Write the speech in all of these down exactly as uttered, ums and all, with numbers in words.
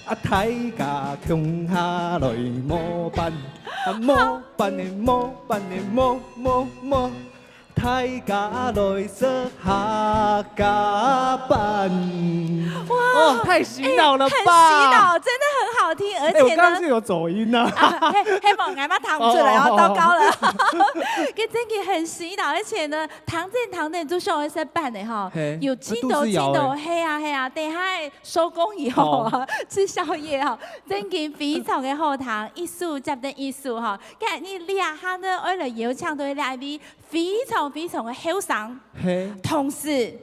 啊，大家共下來模範，啊，模範的，模範的，模，模，模，大家來做客家版。哇，哦，太洗腦了吧？哎，很洗腦，真的很好聽，而且呢，哎，我剛剛是有走音啊。啊，嘿，嘿，我剛剛彈不出来哦，哦，糟糕了。跟真的很洗腦，而且呢，彈真彈真就像一些伴的哈，嘿，有真多真多，肚子枵欸。嘿啊，嘿啊，等一下 收工以後啊，哦。吃宵夜啊，真的非常的好聽，一首接等一首哈。今日這下呢，愛來邀請到這一位非常非常的後生，嘿。同時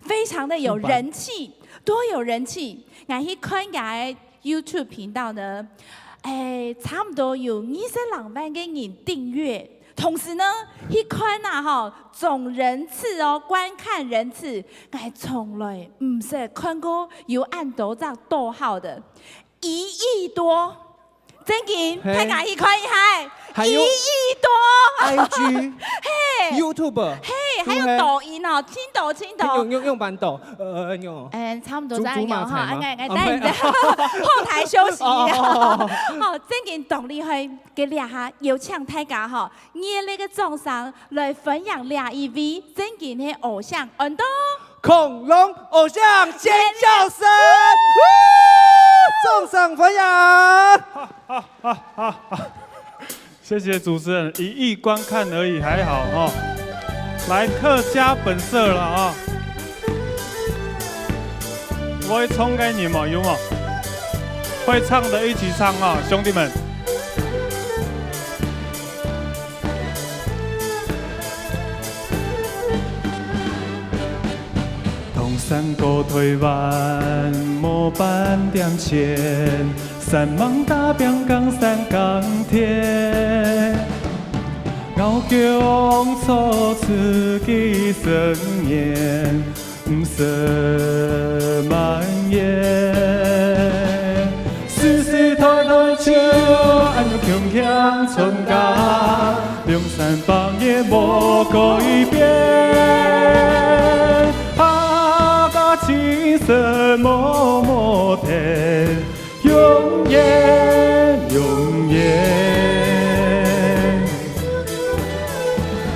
非常的有人氣，多有人氣。𠊎去看佢个YouTube頻道呢，哎，差不多有二十零萬个人訂閱。 同時呢，去看啊吼，總人次哦，觀看人次，𠊎從來毋識看過有恁多隻多好的，一億多，真經，嘿。大家去看一下，還有一億多，I G、嘿，YouTube，嘿，還有抖音哦，真多真多，用，用，用板豆，呃，用，嗯，差不多這樣用哈，竹竹馬菜嗎？啊，𠊎，𠊎等一下，啊，沒有。後台休息一下，哦，哦，哦，哦。哦，真經當厲害。 該這下邀請大家吼，熱烈个掌聲來歡迎這一位真經个偶像，安到恐龍偶像尖叫聲，掌聲歡迎！謝謝主持人，一億觀看而已，還好哦。來，客家本色了啊。 會唱个人無？有無？會唱的一起唱啊，兄弟們。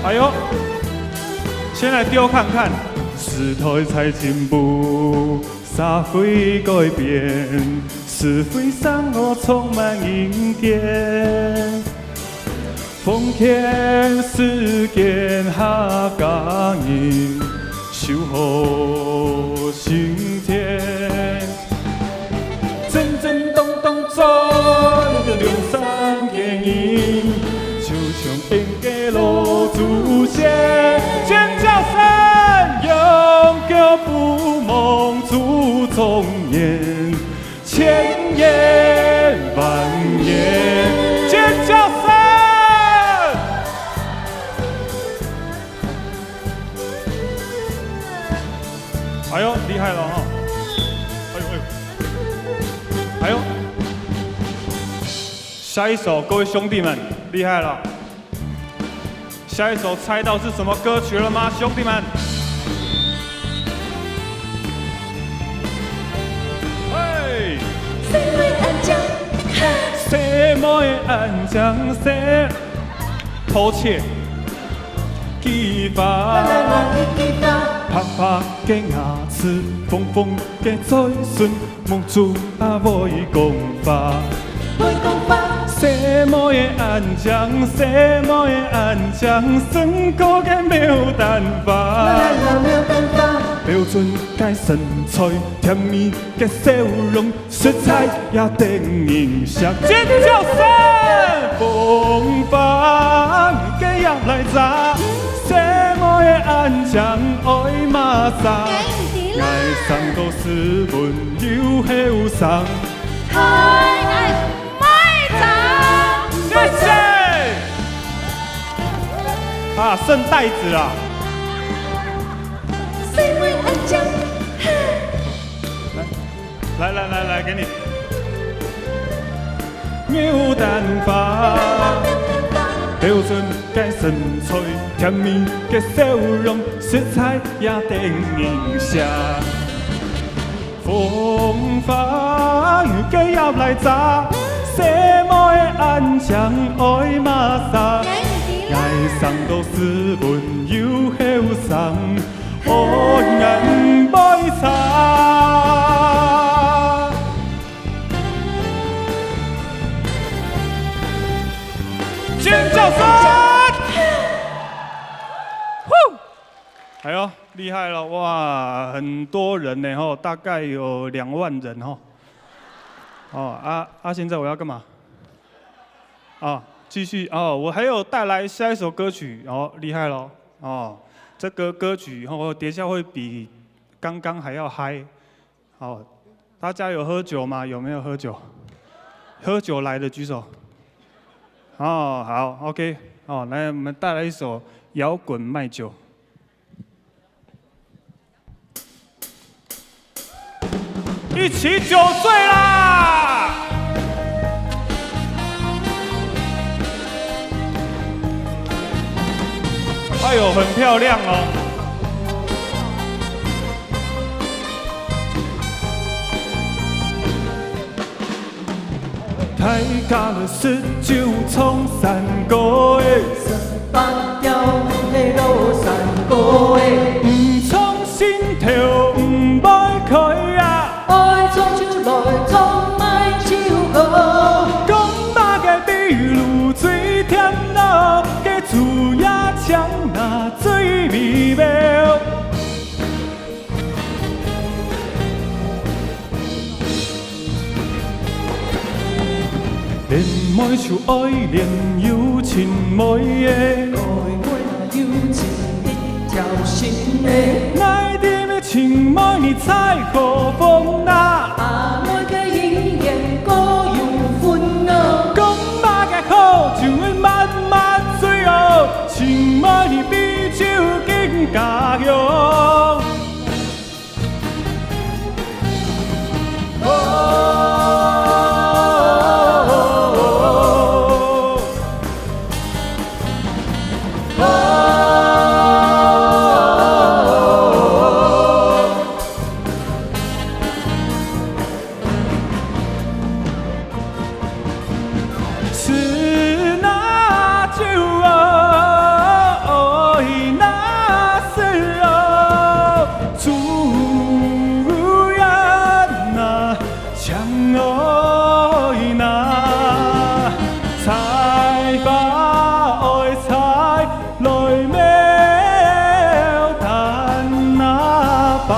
哎喲，先來丟看看。尖叫聲！哎喲，厲害了哈！哎喲，哎喲，哎喲！下一首，各位兄弟們，厲害了！ 下一首猜到是什麼歌曲了嗎，兄弟們？嘿！細妹恁靚，細妹恁靚，細，偷切，幾番，白白个牙齒，紅紅个嘴唇， 目珠啊會講話。會講話。細妹仔恁靚，細妹仔恁靚，勝過个牡丹花。牡丹花，牡丹花。標準个身材，甜蜜个笑容，實在也得人惜。尖叫聲！風花，你个也來摘，細妹仔恁靚，愛麼儕？𠊎生到斯文又後生。 開愛買茶。謝謝。啊，聖代子啊。細妹恁靚。來，來，來，來，給你。牡丹花，標準个身材，甜蜜个笑容，實在也得人惜。 風花，你个也來紮，細妹恁靚愛麼儕？𠊎生到斯文又後生，好人毋會差。尖叫聲！呼！哎呦，厲害了，哇，很多人呢，吼，大概有兩萬人，吼。哦，啊，啊，現在我要幹嘛？哦，繼續，哦，我還有帶來下一首歌曲，哦，厲害咯，哦，這個歌曲，吼，等一下會比剛剛還要嗨。好，大家有喝酒嗎？有沒有喝酒？喝酒來的舉手。哦，好，OK，哦，來，我們帶來一首搖滾賣酒。一起酒醉啦！哎呦，很漂亮哦。 大家來食酒唱山歌仔，十八調係老山歌仔，毋唱心頭毋會開啊。愛唱就來唱，莫酒喝。講麼个秘魯最甜咯，該酒也嗆那最美妙。 練妹就愛練有情味个，愛妹有情一條心个。愛甜个情妹你在何方啊？阿妹个姻緣各有份哦。講麼个好酒會慢慢醉哦，情妹你比酒更加香。 是那酒哦，那是哦，主人啊，像我那采花爱采来描淡那花。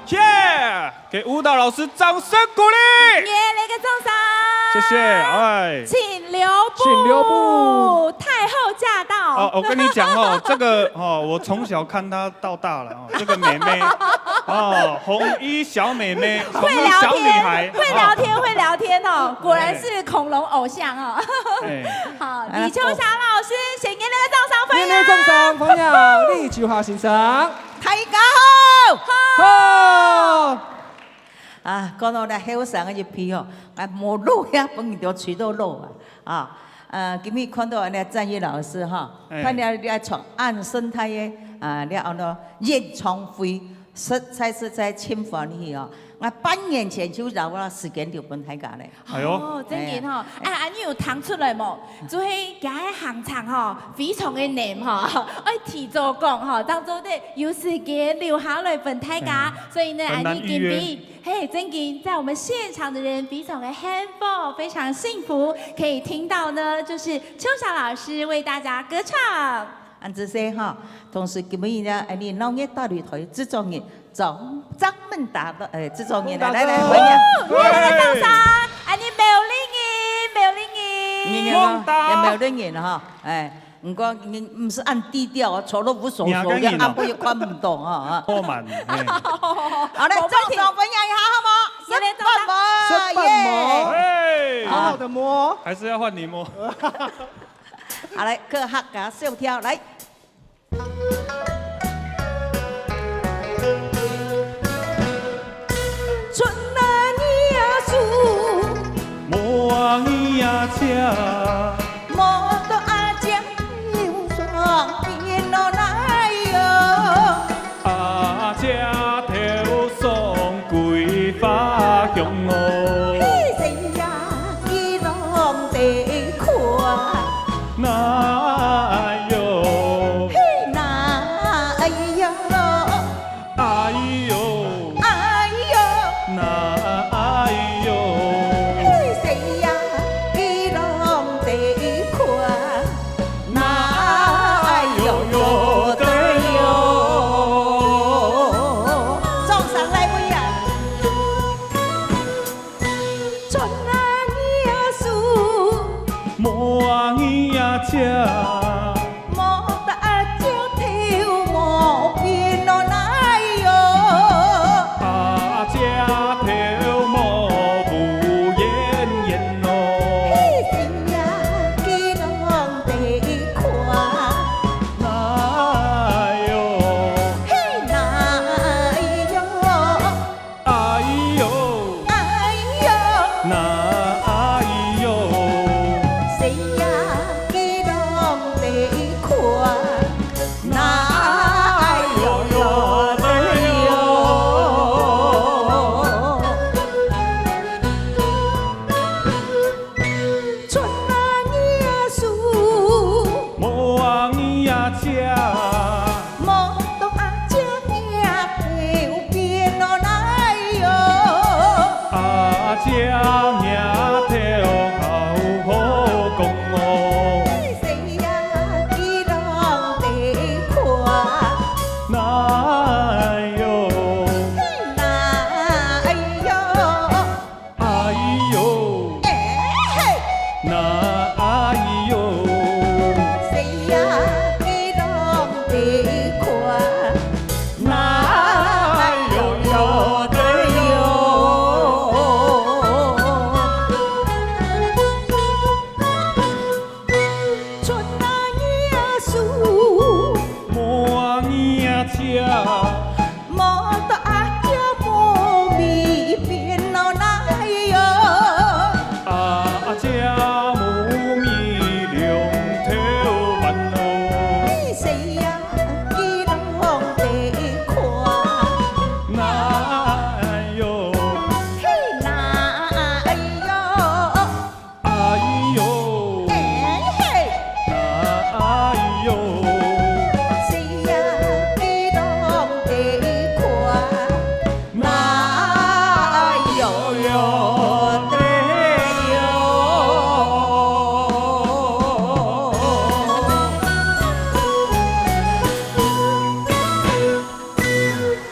耶！给舞蹈老师掌声鼓励。耶，来个掌声。谢谢，哎。请留步。请留步。太后驾到。哦，我跟你讲哦，这个哦，我从小看她到大了哦，这个妹妹哦，红衣小妹妹，红衣小女孩，会聊天，会聊天，哦。会聊天哦，果然是恐龙偶像哦。哎。好，哎，李秋霞老师，先给你个掌声，欢迎。热烈掌声，欢迎李秋霞先生。 大家好。好。啊，講到這後生个一批吼，啊，無老呀，分人家吹到老啊。啊，呃，今日看到這讚玉老師哈，哎。看了這場恁生態个，啊，這安到演唱會，實在實在盡歡喜哦！𠊎半年前就摎𠊎時間留分大家咧。哎喲。哦，正經吼，哎，恁樣有聽出來無？就係今日个行程吼，非常个難吼，愛提早講吼，當做得有時間留下來分大家。嗯，所以呢，恁樣今晡，很難預約。嘿，正經，在我們現場的人非常的幸福，非常幸福，可以聽到呢，就是秋霞老師為大家歌唱。 恁仔細哈，同時今晡日呢，𠊎俚鬧熱大擂台製作人張，張孟達个，哎，製作人來，孟達哥。來，來，歡迎。哦，來，來，掌聲！恁樣苗栗人，苗栗人。你看哦，孟達。苗栗人哈，哎，毋過你毋使恁低調哦，坐到烏索索个，人家人哦。暗晡又看毋到啊，啊。好慢，哎。好，來，掌聲歡迎一下，好無？熱烈掌聲。食飯無？食飯無？耶。哎。好好的摸。還是要換你摸。 好，來，客家小調，來。掌聲來分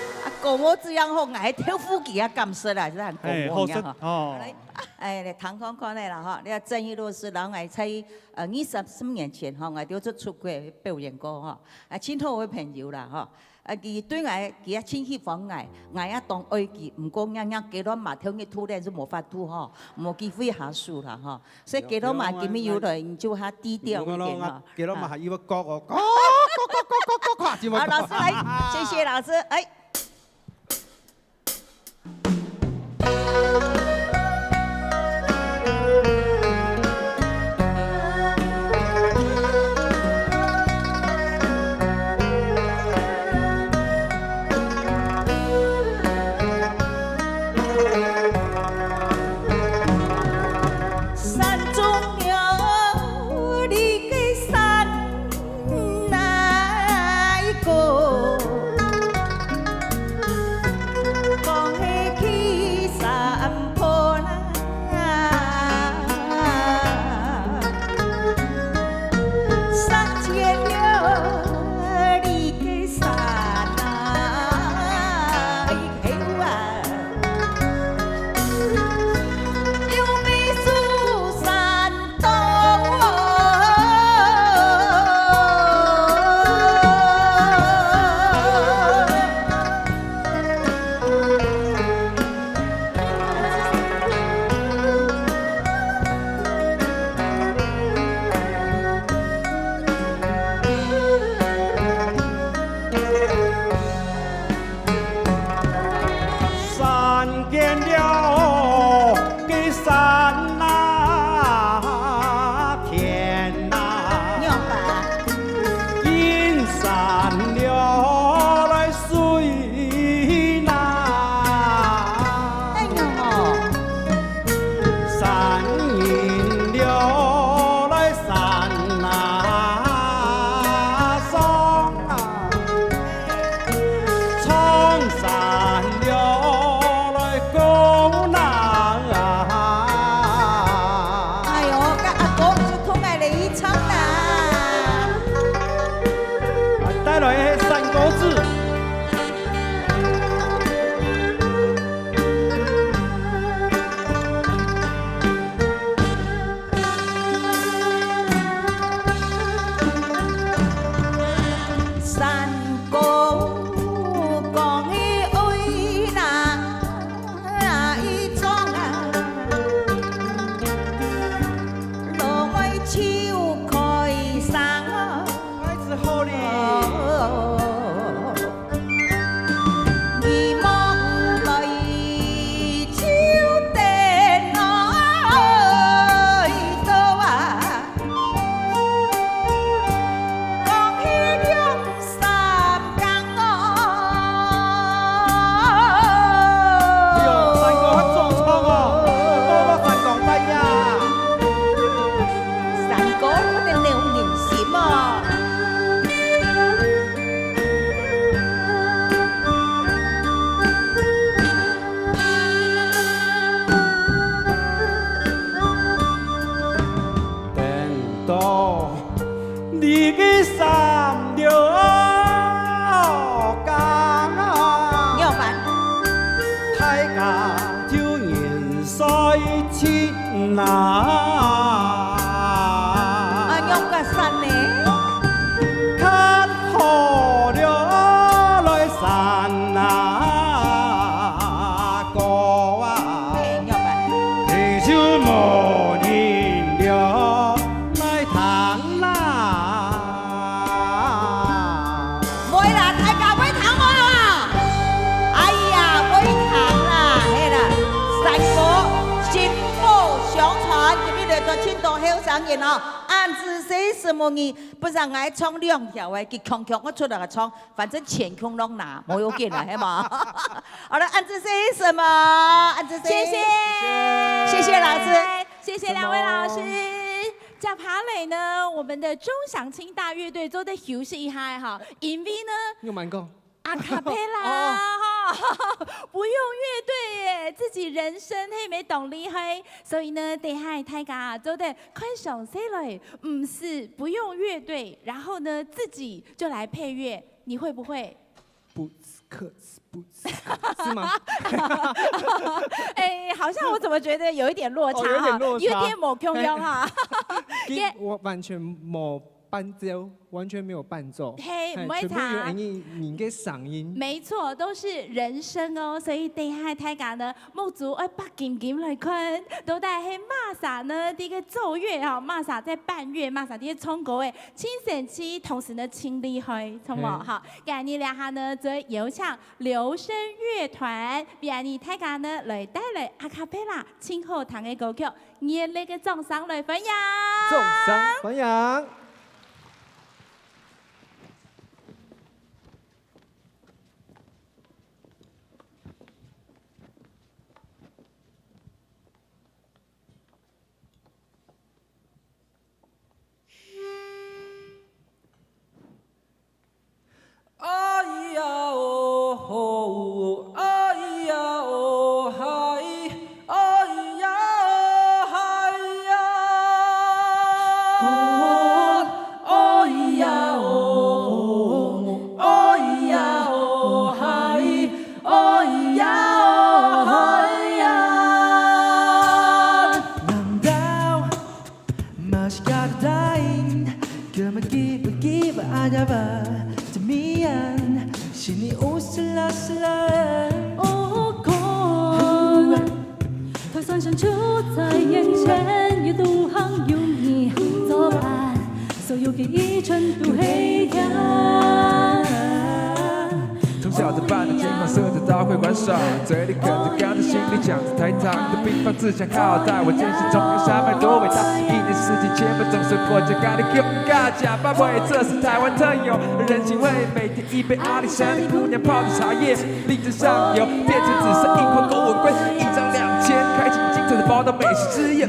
啊！ 啊，歌舞恁樣好，𠊎豆腐雞也敢食啦，係很好食，嘿，好食，哦。來，哎，來，聽看看咧啦，吼，你看鄭一路是老愛在，呃，二三十年前，吼，𠊎兜就出國表演過，吼，啊，盡好个朋友啦，吼。 啊，佢對𠊎，佢也盡喜歡𠊎，𠊎也當愛佢，毋過𠊎，𠊎雞卵嫲頭日頭咧就無法度吼，無機會下手啦吼。所以雞卵嫲今日有來，你就較低調一點吼。雞卵嫲還以為講哦，講，講，講，講，講，講，講，講，好，老師來，謝謝老師，哎。阿公就同𠊎來一唱啦。帶來个係山歌子。 山歌講起愛哪一種啊，摎愛就開聲哦。開始好哩。 你莫來就等來到啊，講起兩三更哦。哎喲，山歌還做唱哦，多麼感動大家。山歌不得了人心哦。 等到你个三六更啊，仰般？大家就人睡盡啊。啊，仰結煞呢？ 看好了來山啊歌啊，嘿，仰般？你就無人了來聽啦。會啦，大家會聽無？哎呀，會聽啦，嘿啦，山歌薪火相傳，今日來做盡多後生人哦，恁仔細承蒙你。 不然𠊎唱兩條个，佢強強个出來唱，反正錢強攏拿，無要緊啦，係無？好了，恁仔細承蒙，恁仔細。謝謝。謝謝老師。謝謝兩位老師。接下來呢，我們的鍾祥清大樂隊做得休息一下哈，因為呢，有蠻高。 阿卡貝拉，哦。哈，不用樂隊耶，自己人聲係無當厲害。所以呢，等下大家做得看詳細來，毋使，不用樂隊，然後呢，自己就來配樂，你會不會？不可，不，是嗎？哎，好像我怎麼覺得有一點落差哈，哦，有點落差。有點無共樣哈。因為我完全無 伴奏，完全沒有伴奏。嘿，嘿，毋會差。全部有恁樣人个聲音。沒錯，都是人聲哦，所以等一下大家呢，目珠愛擘金金來看，到底係麼儕呢？這個奏樂哈，麼儕在伴樂，麼儕在唱歌誒，盡神奇，同時呢，盡厲害，著無？嘿。好，今日這下呢，就邀請留聲樂團，今日大家呢，來帶來a cappella，盡好聽个歌曲。 熱烈个掌聲來歡迎！掌聲歡迎！ 哎呀哦吼，哎呀哦嗨，哎呀哦嗨呀。哦，哎呀哦，哎呀哦嗨，哎呀哦嗨呀。难道 Masih kata lain, kemaki-, kiba ada ba, demian, sini usila-sila. Oh, God. 他算山就在眼前，也都很容易，怎么办？所有的一切都黑暗。 从小的伴的肩膀，射着刀会观赏，嘴里哽着干的，心里讲着台糖的冰棒，只想靠在我肩上，总有三百多伟大。一年四季，千百种水果，加咖哩给我们嘎加巴味，这是台湾特有人情味。每天一杯阿里山的姑娘泡的茶叶，荔枝上游变成紫色櫻花勾吻龟，一张两千，开启精彩的宝岛美食之夜。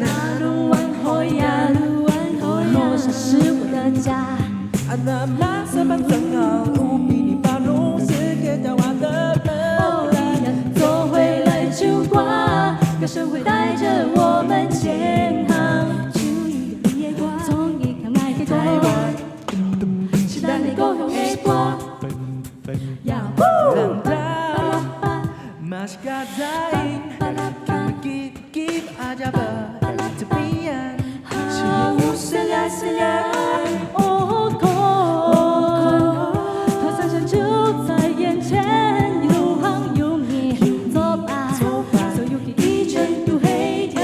Anak masa pantang, upini panung, sekedar water. 哦，你的走回来就挂，歌声会带着我们前行。哦，看，看，他想象就在眼前，有风有雨，走吧，走吧，所有一切都黑掉。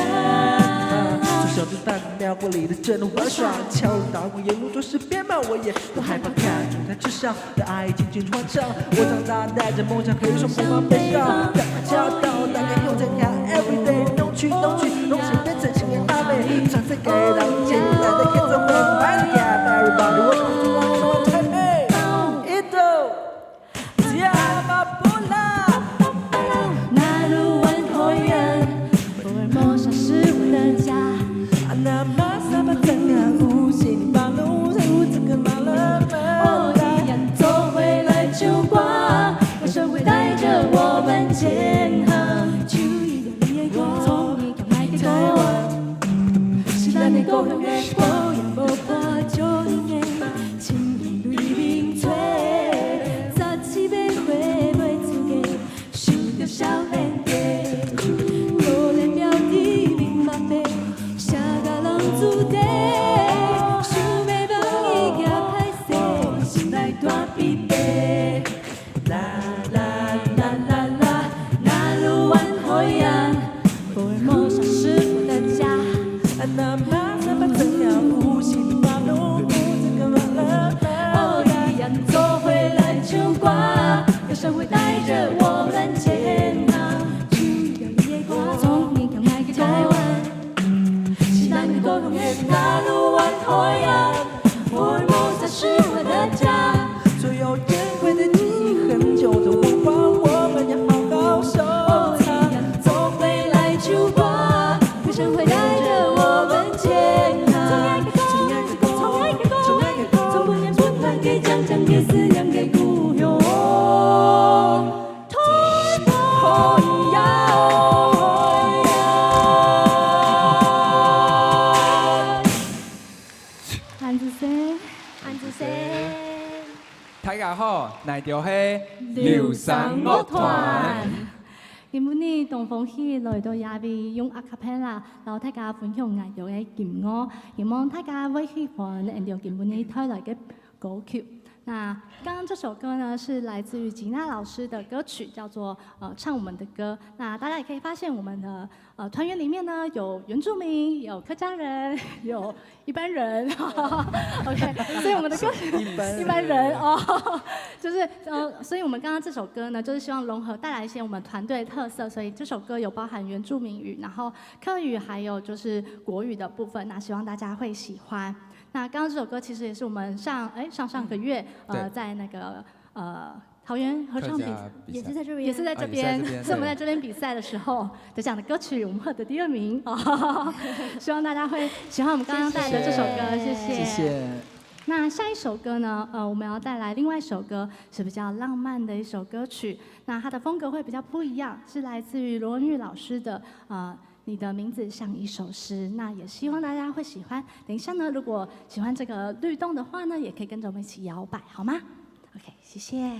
从小就在苗栗的镇玩耍，敲锣打鼓，沿路都是鞭炮，我也不害怕，看着他就笑。 的爱紧紧欢唱。我长大带着梦想，可以说不怕悲伤。大家都大概有在看，everyday，东去东去，东西变成新的阿妹，全世界人简单的看着我，everybody，我们中华台北，一斗，加马布拉。 哦，一样做伙来唱歌，歌声会带着我们前行。就一样你的歌，从你到我的台湾，是咱的故乡的歌，也无破旧的，清风对面吹，十七岁花袂出个。 想著少年家，努力表弟面目白，寫甲人注定，想要望伊行歹勢，心內大悲悲。啦啦啦啦啦，那路灣海岸，福爾摩沙是我的家。 哦，一樣做伙來唱歌，歌聲會帶著我們前行。就要你的歌，從你到我的台灣，是咱的故鄉的那路灣海岸，福爾摩沙是我的家。所有珍貴的記憶，很久都無法，我們要好好收藏。哦，一樣做伙來唱歌， 歌聲會帶著我們前行。親愛的歌，親愛的歌，親愛的歌，從不言不談，講講講思念的故鄉。恁仔細，恁仔細。大家好，𠊎兜係流星樂團。 今晡日東風喜來到這位，用a cappella摎大家分享𠊎兜个音樂，希望大家會喜歡𠊎兜今晡日帶來个歌曲。那剛剛這首歌呢，是來自於吉娜老師的歌曲，叫做，呃，《唱我們的歌》。那大家也可以發現，我們的，呃，團員裡面呢，有原住民，有客家人，有 一般人，OK，所以我們的歌曲一般人，一般人哦，就是呃，所以我們剛剛這首歌呢，就是希望融合帶來一些我們團隊的特色，所以這首歌有包含原住民語，然後客語，還有就是國語的部分，那希望大家會喜歡。那剛剛這首歌其實也是我們上，哎，上上個月，呃，對。在那個，呃，桃園合唱比，客家比賽。也是在這邊。也是在這邊，啊，也是在這邊，是我們在這邊比賽的時候得獎的歌曲，我們獲得第二名。希望大家會喜歡我們剛剛帶來的這首歌，謝謝。謝謝。謝謝。那下一首歌呢，呃，我們要帶來另外一首歌，是比較浪漫的一首歌曲。那它的風格會比較不一樣，是來自於羅文玉老師的，呃，《你的名字像一首詩》。那也希望大家會喜歡。等一下呢，如果喜歡這個律動的話呢，也可以跟著我們一起搖擺，好嗎？OK，謝謝。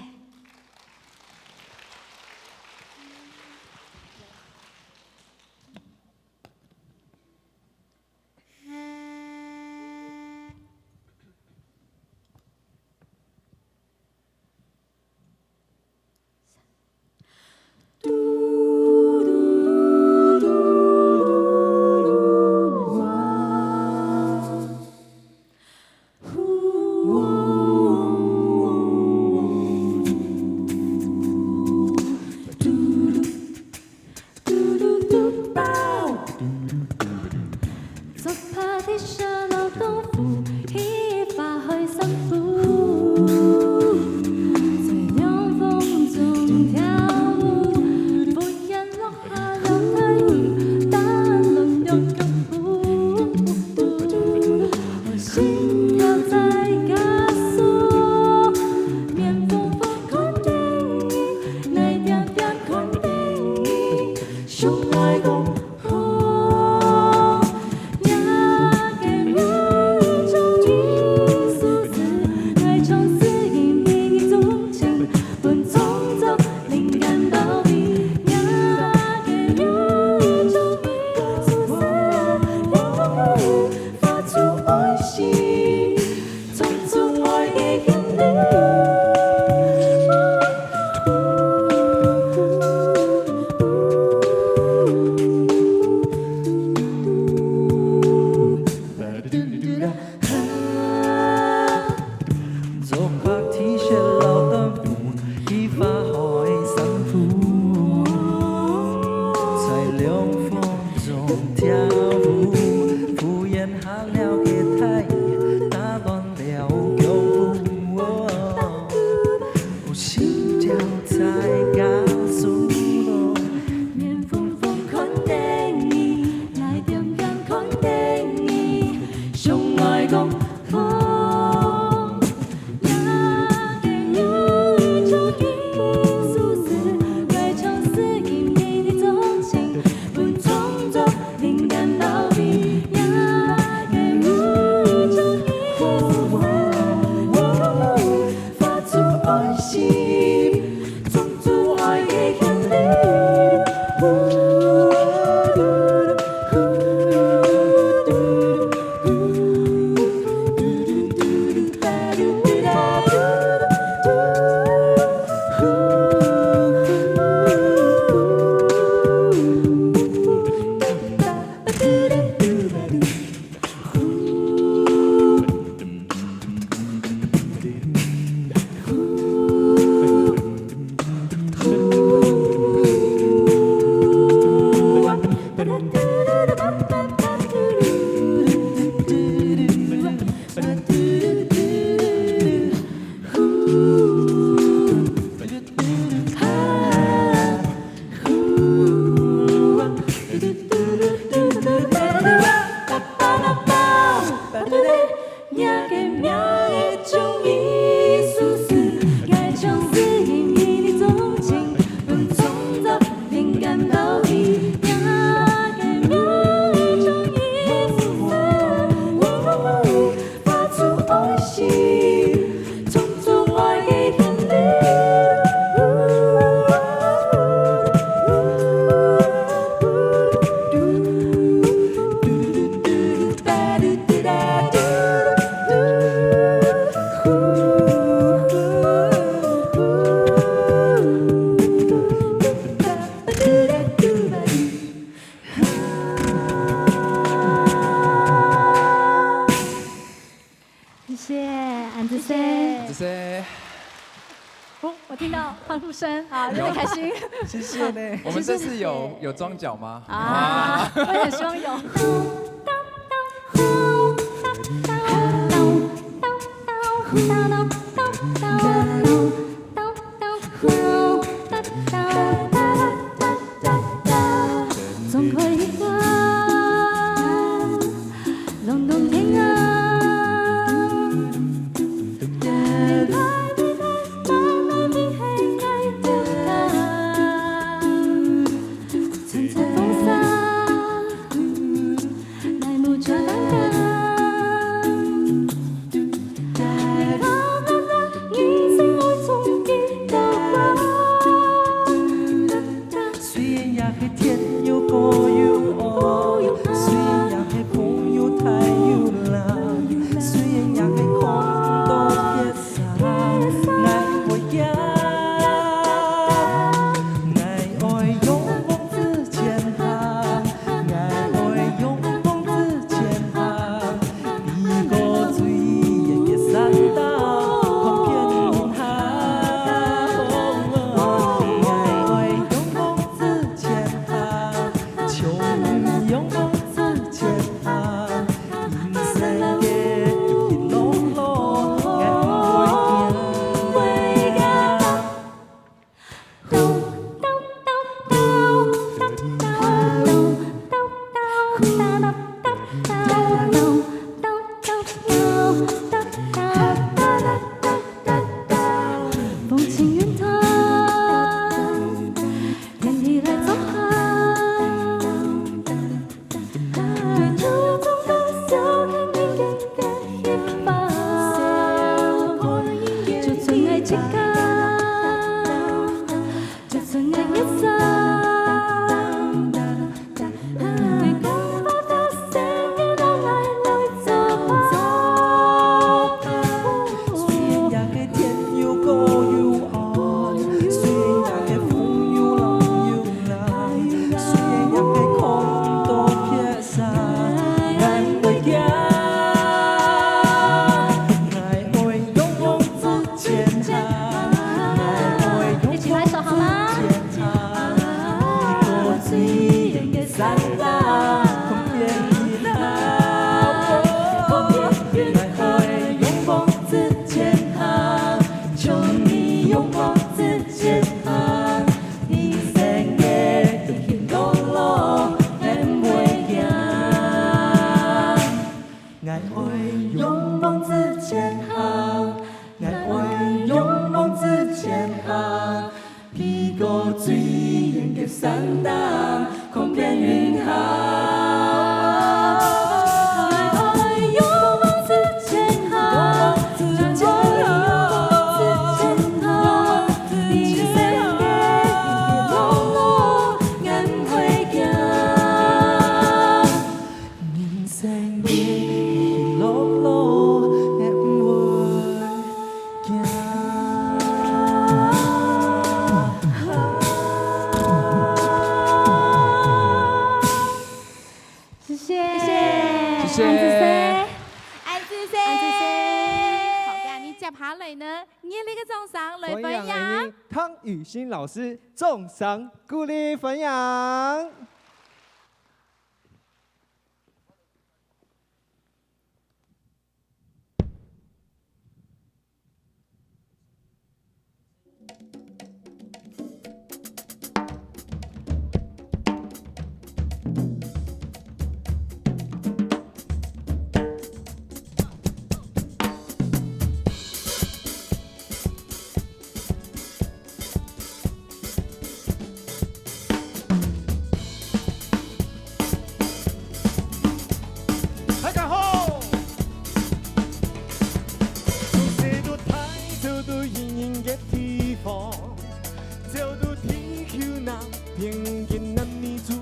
做白天雪落短褲，去花海散步，在涼風中跳舞，敷衍下了个太陽，打亂了腳步。有心跳在加速度。面紅紅看等你，來點點看等你，想愛講。 謝謝，恁仔細。謝謝。哦，我聽到歡呼聲，好，有點開心。謝謝呢。我們這次有，有裝腳嗎？啊，我也很希望有。雖然也係天又高又矮，雖然也係風又大又冷，雖然也係看毋到別儕，𠊎毋會驚。𠊎愛勇往直前行，𠊎愛勇往直前行。 飛過最遠个山頂，看見雲海。𠊎愛勇往直前行，像勇往直前行，人生个一路路，𠊎毋會驚。 風輕雲淡，天地來做客。𠊎愛勇往直前行，𠊎愛勇往直前行，避過最遠个山頂，看見雲霞。𠊎愛勇往直前行，𠊎愛勇往直前行，人生个路，𠊎毋會驚。 人生个路，路，𠊎毋會驚。謝謝。謝謝。謝謝。恁仔細。恁仔細。恁仔細。好，該𠊎等接下來呢，熱烈个掌聲來歡迎。歡迎𠊎等湯雨新老師，掌聲鼓勵歡迎。 大家好！從細到大，走到遠遠个地方，走到地球南邊个南美洲，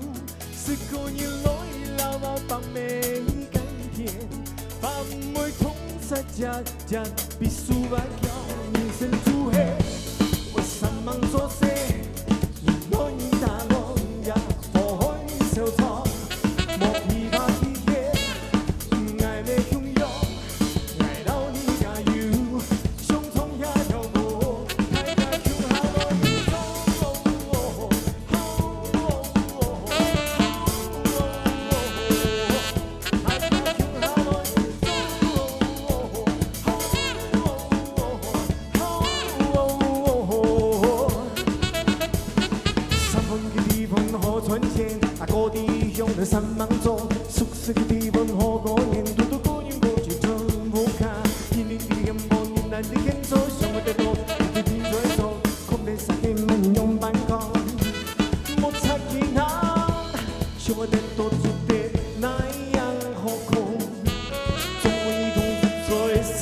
十個月來流浪北美間田，北美通殺隻隻比數還強，人生就係為生命做事。 山峰个地方好賺錢，啊，高低向着山頂走，熟悉个地方好過年，堵堵過年過節真無閒。一年一年過年難得見著，想愛得到，一定在做，空白啥个乜樣辦法？莫插佢啦，想愛得到做得哪樣好講？總有一種在世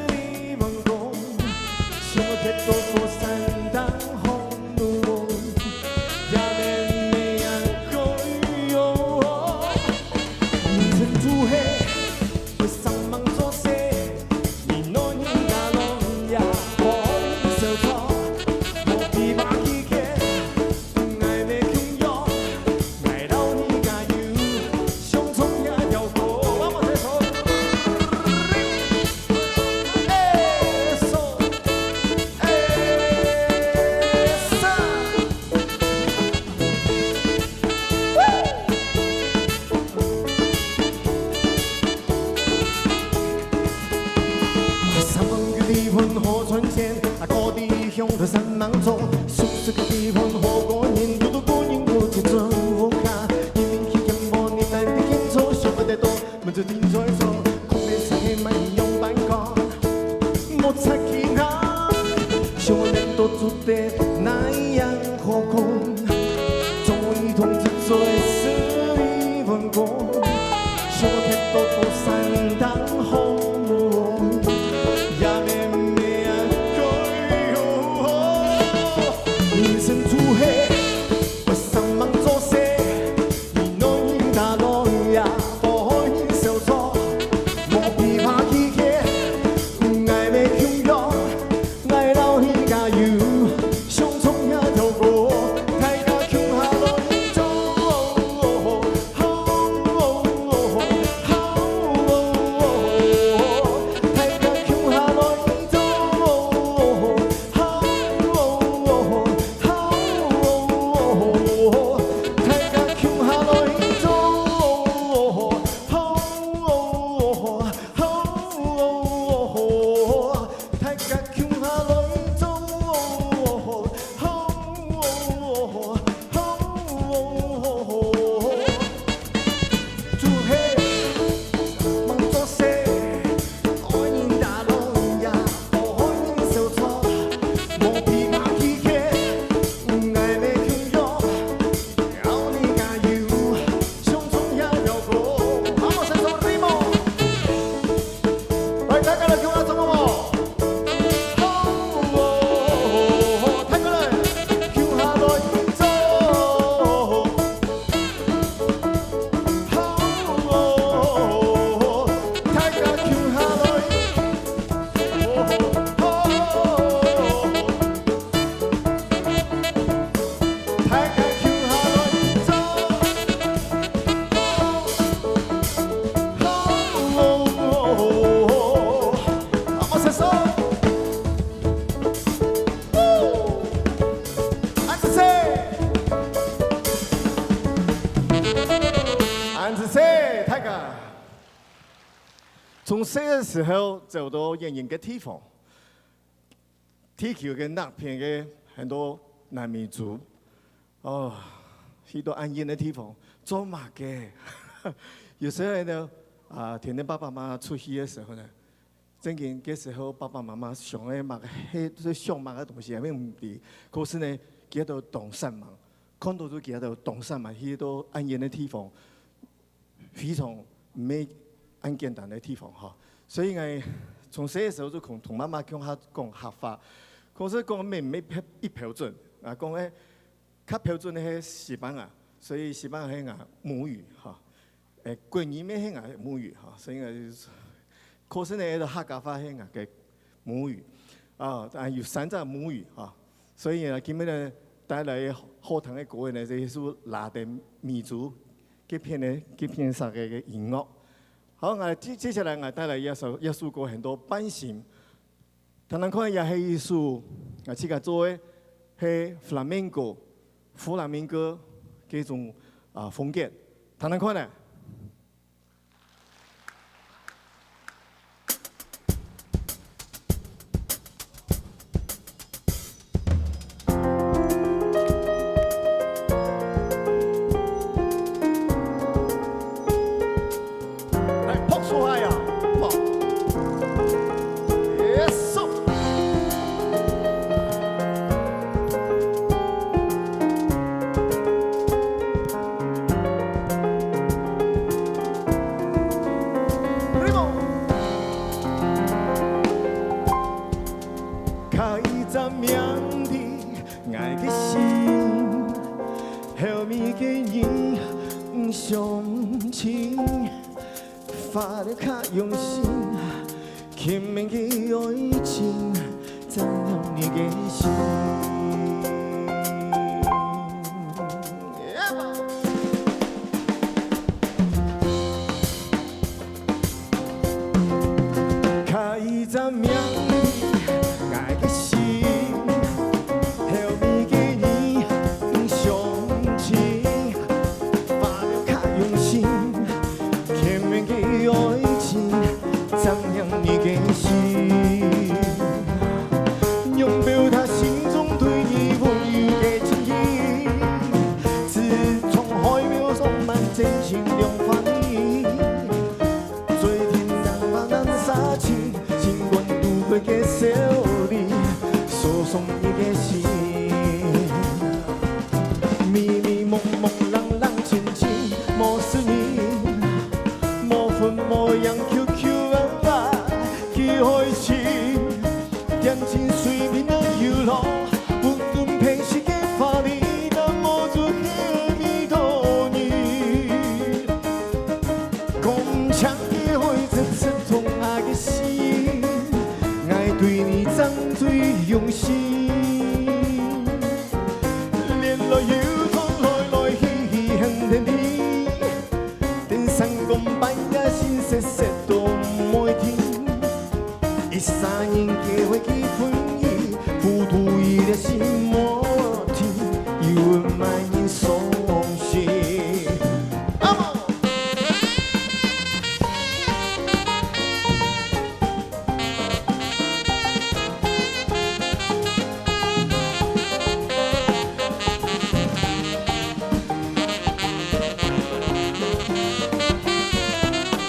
里問講，想愛得到做山頂好路。 山峰个地方好賺錢，啊，高低向着山頂走，熟悉个地方好過年，堵堵過年過節真無閒。一年一年過年難得見著，想愛得到，乜就定在做，空白啥个乜樣辦法？莫插佢啦，想愛得到做得哪樣好講？ 總有一種在世里問講，想愛得到做山頂好路，也免免愛講。人生就係為生命做事，你能贏打贏也不會受挫，莫疲乏氣餒，愛乜共樣。 愛摎你加油，想從細个時候走到遠遠个地方，地球个那片个很多南美洲，哦，去到恁遠个地方做麼个？有時候呢，啊，天天爸爸媽媽出去个時候呢，正經个時候爸爸媽媽想个麼个，係想麼个東西，也毋知。可是呢，佢兜當煞猛，看到就佢兜當煞猛，去到恁遠个地方， 非常毋係恁簡單个地方吼。所以𠊎從細个時候就同，同媽媽共下講客話，可是講乜毋係一標準，啊，講个較標準个係西班牙，所以西班牙係𠊎母語吼，誒，國語乜係𠊎母語吼，所以𠊎就，可是呢，客家話係𠊎个母語，啊，啊，有三隻母語吼，所以呢，今日呢，帶來好聽个歌呢，這係屬於拉丁美洲 這片个，這片色个，个音樂。好，𠊎接，接下來𠊎帶來一首，一首歌，很多半新。聽聽看，也係一首，啊，自家做个，係flamenco，弗拉明戈這種，啊，風格。聽聽看呢。 來，拍手下呀！好。Yes, sir. Ritmo. 開一隻名字，𠊎个心，後面个人毋相信，花了較用心，前面个愛情，怎樣你个心。 開一隻名字，𠊎个心，後面个人毋相信，花了較用心，前面个愛情，怎樣你个心。用表達心中對你溫柔个情意，自從海面上滿真情兩萬里。 最近人嘛難相親，盡管度過个愁慮，訴說你个心。迷迷濛濛，冷冷清清，無聲音，無分無影，Q Q啊，幾開心。 恬靜水面个遊樂，不斷飛逝个花兒，那麼多黑味道理。講毋清个愛，真實痛啊个心，𠊎對你正最用心。連來又轉，來來去去，很甜蜜。 等三更半夜，心塞塞都毋會停。一儕人結會去分離，孤獨一粒心無停，又會麼人傷心。阿姆！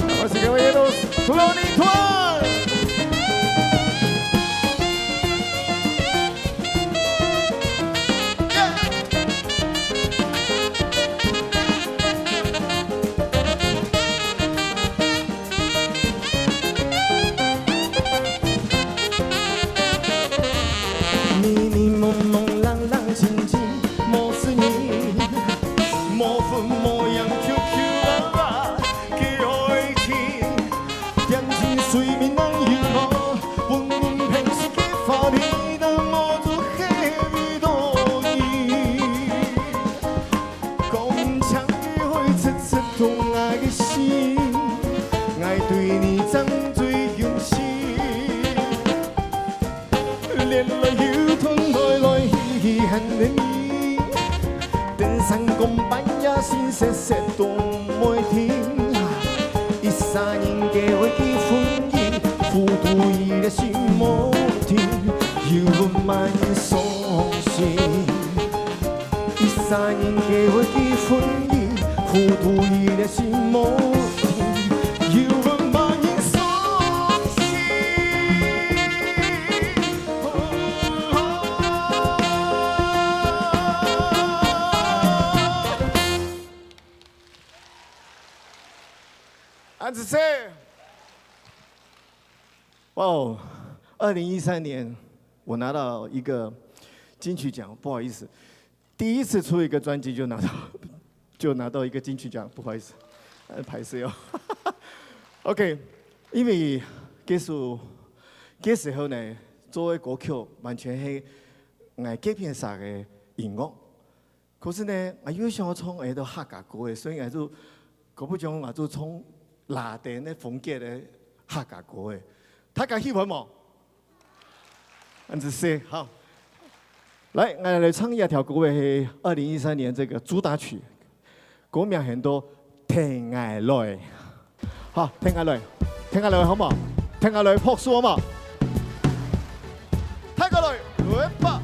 Damas y caballeros, Tony Tuan! 迷迷濛濛，冷冷清清，無聲音，無分無影，Q Q啊啊个愛情，恬靜水恁仔細。哇哦，二零一三年我拿到一个金曲奖，不好意思，第一次出一个专辑就拿到就拿到一个金曲奖，不好意思，呃，拍死哦。OK，因为这首这时候呢，做的歌曲完全是我个片上的音乐。 可是呢，𠊎又想要唱个都客家歌个，所以𠊎就，可不讲，𠊎就唱拉丁个风格个客家歌个。大家喜欢无？恁仔細，好。来，𠊎来唱一条歌个，是二零一三年这个主打曲，歌名很多，《跈𠊎來》。 好，跈𠊎來，跈𠊎來，好無？跈𠊎來，拍手好無？大家來，來吧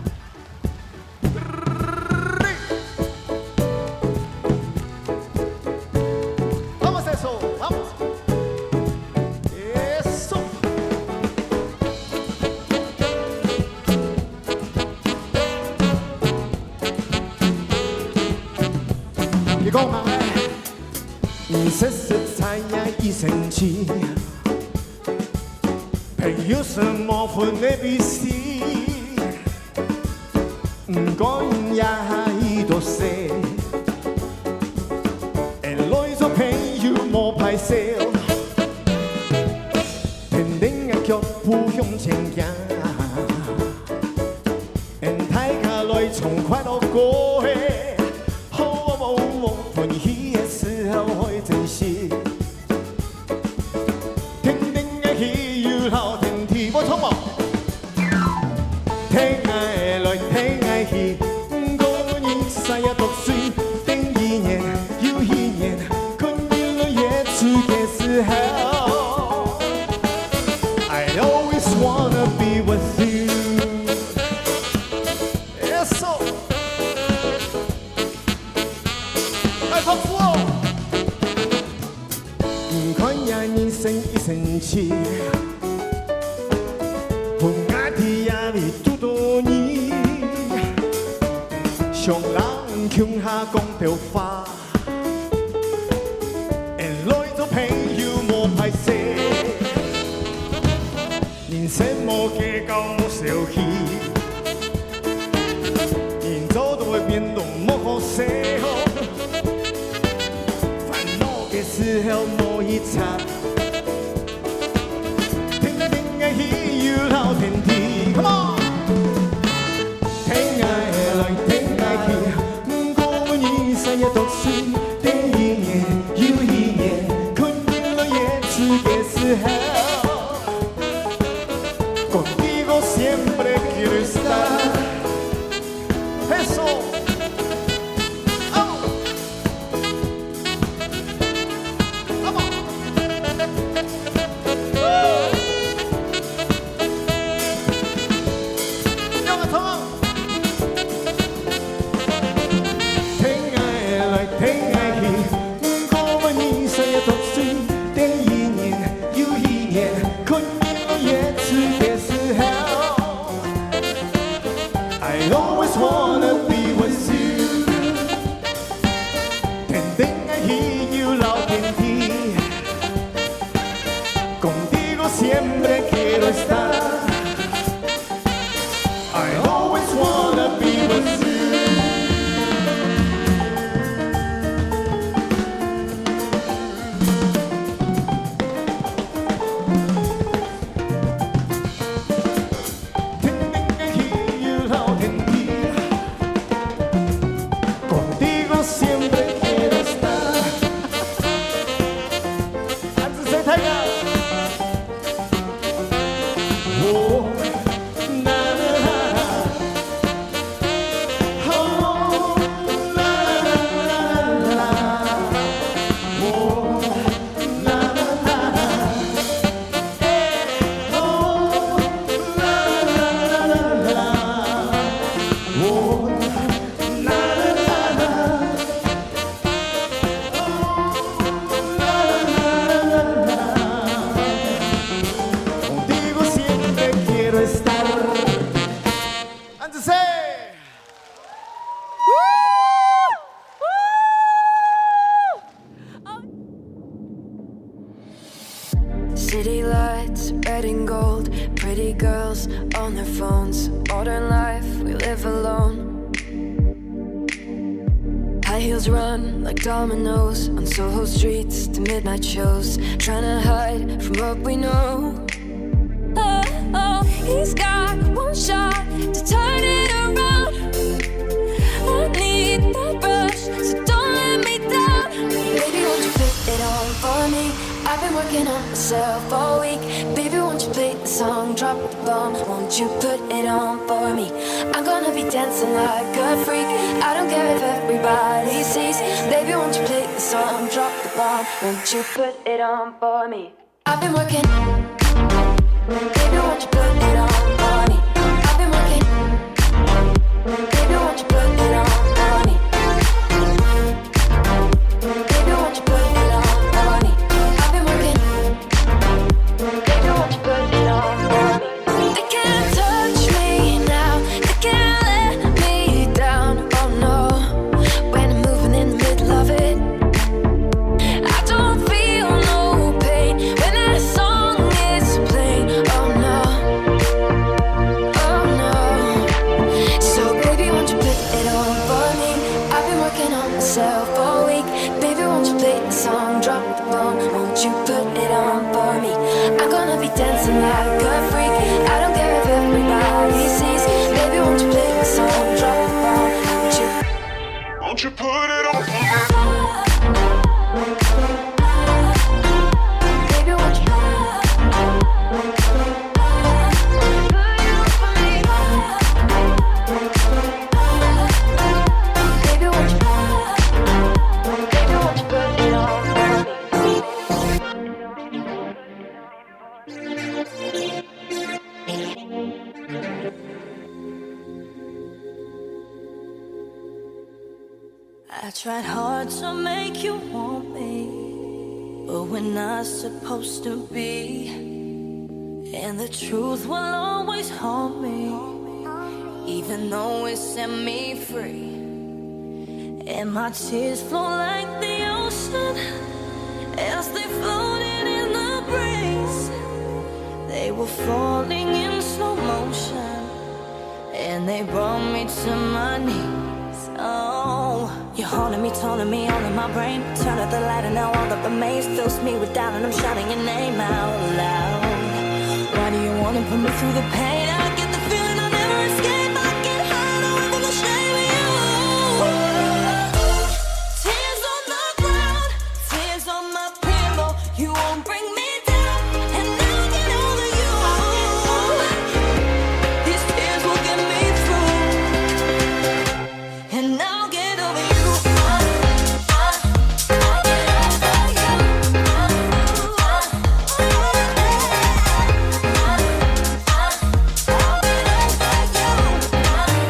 ！Vamos eso, vamos. Eso. 你講嘛？ 你實實在在已生氣，朋友是無分A B C，毋管也已多歲，愛來做朋友無歹勢，跈等𠊎腳步向前行。 大家來唱快樂歌，好無？歡喜个時候愛珍惜。跈等𠊎去遊樂天地，無錯無？跈𠊎來，跈𠊎去，毋過你煞也著水，等一年又一年，看日落日出个時候。 I always wanna be with you. Eso. Ay, 拍手哦！你看呀，人生一生趣，分𠊎在這位堵著你，想人共下講兜話。 愛來做朋友無歹勢，人生無計較無消氣，人做到會變到無好勢吼，煩惱个時候無一插。 跈等𠊎去遊樂天地，Come on！跈𠊎來，跈𠊎去，毋過你煞也著水，等一年又一年，看日落日出个時候。Contigo siempre quiero estar。Eso。哦。 跈𠊎來，跈𠊎去，毋過問你歲月多少，等一年又一年，看日落日出个時候。I always wanna be with you。 跈等𠊎去遊樂天地。Contigo siempre quiero estar。I always wanna be with you。 天天个去遊樂天地，contigo siempre quiero estar。恁仔細大家。Red and gold, pretty girls on their phones. Modern life, we live alone. High heels run like dominoes on Soho streets to midnight shows. Trying to hide from what we know. Oh, oh, he's got one shot to turn it around. I need that rush, so don't let me down. Baby, won't you put it on for me? I've been working on myself all week. Baby, won't you play the song, drop the bomb? Won't you put it on for me? I'm gonna be dancing like a freak. I don't care if everybody sees. Baby, won't you play the song, drop the bomb? Won't you put it on for me? I've been working. Baby, won't you put it on for me? I've been working. Baby, won't you put it on for me? Baby, won't you put it on for me? I've been working. Baby, won't you put it on for me? They can't touch me now. They can't let me down. Oh no. When I'm moving in the middle of it, I don't feel no pain when that song is playing. Oh no, oh no. So baby, won't you put it on for me? I've been working on myself all week. Baby, won't you play the song, drop the bomb? Won't you put it on for me? I'm gonna be dancing like a freak. I don't care if everybody sees. Baby, won't you play the song, drop the bomb? Won't you won't you put it on for me? Baby, won't you put it on for me? Baby, won't you, baby, won't you put it on for me? I tried hard to make you want me, but we're not supposed to be. And the truth will always haunt me, even though it set me free. And my tears flow like the ocean as they floated in the breeze. They were falling in slow motion, and they brought me to my knees. Oh, you're haunting me, taunting me, all in my brain. Turn out the light, and now all that remains fills me with doubt, and I'm shouting your name out loud. Why do you wanna put me through the pain? I get the feeling I'll never escape. I get high, no, from the shame of you. Tears on the ground, tears on my pillow. You won't bring me down, and I'll get over you. These tears will get me through, and I'll get over you. I, I, I'll get over you. I, I, I, I, I'll get over you.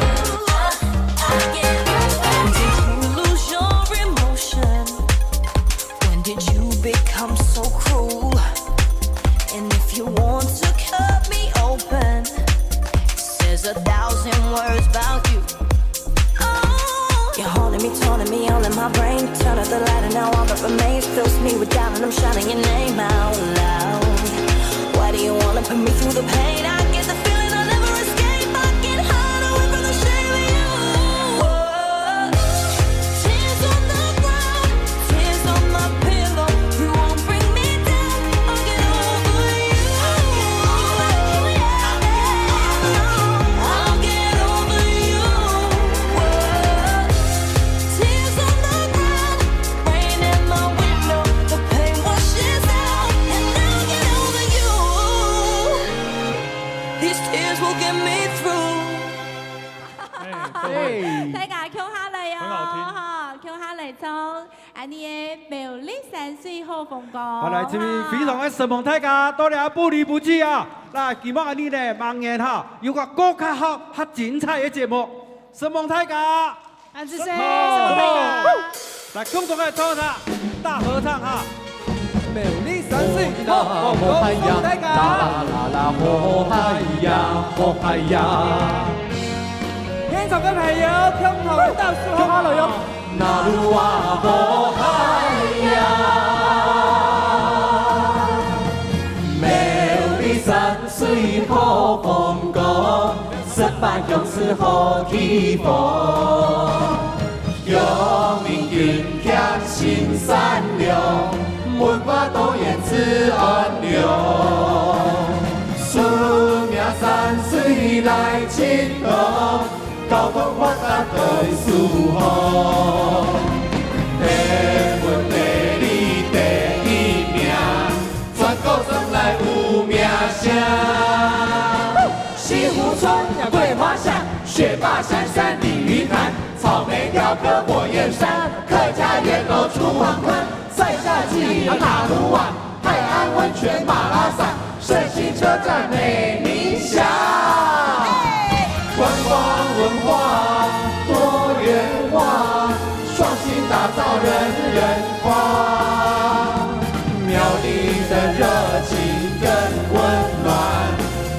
I, I, I'll get over you. Did you lose your emotion? When did you become so cruel? And if you want to cut me open, says a thousand words about you. Oh, you're haunting me, taunting me, all in my brain. Turn out the light, and now all that remains fills me with doubt, and I'm shouting your name out loud. Why do you wanna put me through the pain? I get the feeling I'll never escape. I get high, away from the shame of you. Whoa. Tears on the ground, tears on my pillow. You won't bring me down. I'll get over you. I'll get over you. Whoa. Tears on the ground, rain in my window. The pain washes out, and I'll get over you. These tears will get me through. 哎，各位，哎，大家共下來哦，很好聽。吼，共下來唱恁呢个苗栗山水好風光。好，來，這邊非常个承蒙大家，多謝不離不棄啊！那希望恁呢呢，明年哈，有個更加好、較精彩个節目，承蒙大家。 恁仔細，好，承蒙大家。來，共同來唱一下，大合唱哈。苗栗山水，好，好，好，大家。現場个朋友，共同來倒數，共下來喲。水好風光，十八鄉市好地方。鄉民勤儉心善良，文化多元自安良。順名山水來盡多，交通發達對舒服。天文地理第一名， 全國上來有名聲。西湖村呀桂花巷，雪霸山山鯉魚潭，草莓雕刻火焰山，客家圓樓出黄昏，塞夏祭馬路灣，泰安溫泉馬拉松，勝興車站美名響。觀光文化多元化， 創新打造人人花，苗栗的熱情更溫暖，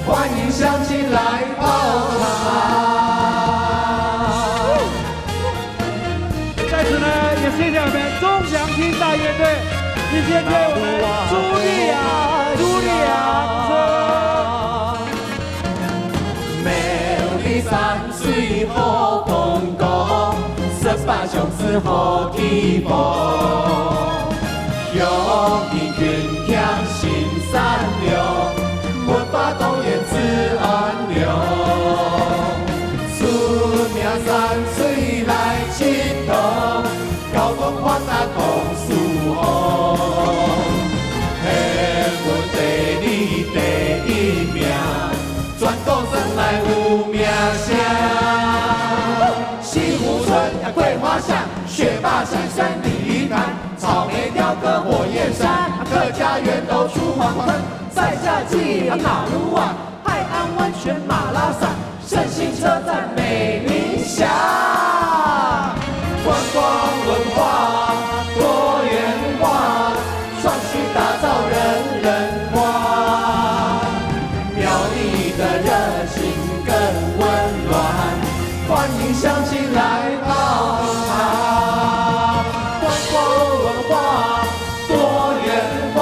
歡迎鄉親來泡茶。在此呢，也謝謝我們中祥廳大樂隊，以及對我們朱麗雅、朱麗雅。 苗栗山水好風光，十八鄉市好地方。鄉民勤儉心善良，文化多元自安良。順名山水來盡多， 交通發達同舒服。天文地理第一名，全國上來有名聲。西湖村呀桂花巷，雪霸山山鯉魚潭，草莓雕刻火焰山，客家圓樓出黃昏，塞夏祭呀馬路灣，泰安溫泉馬拉松， 勝興車站美名響。觀光文化多元化，創新打造人人花。苗栗的熱情更溫暖，歡迎鄉親來泡茶。觀光文化多元化，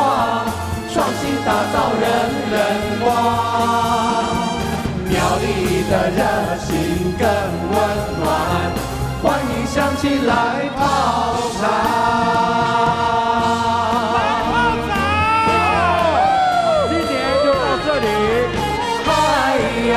創新打造人人花。苗栗的熱情更溫暖，歡迎鄉親來泡茶。來泡茶！今年就到這裡。嗨呀！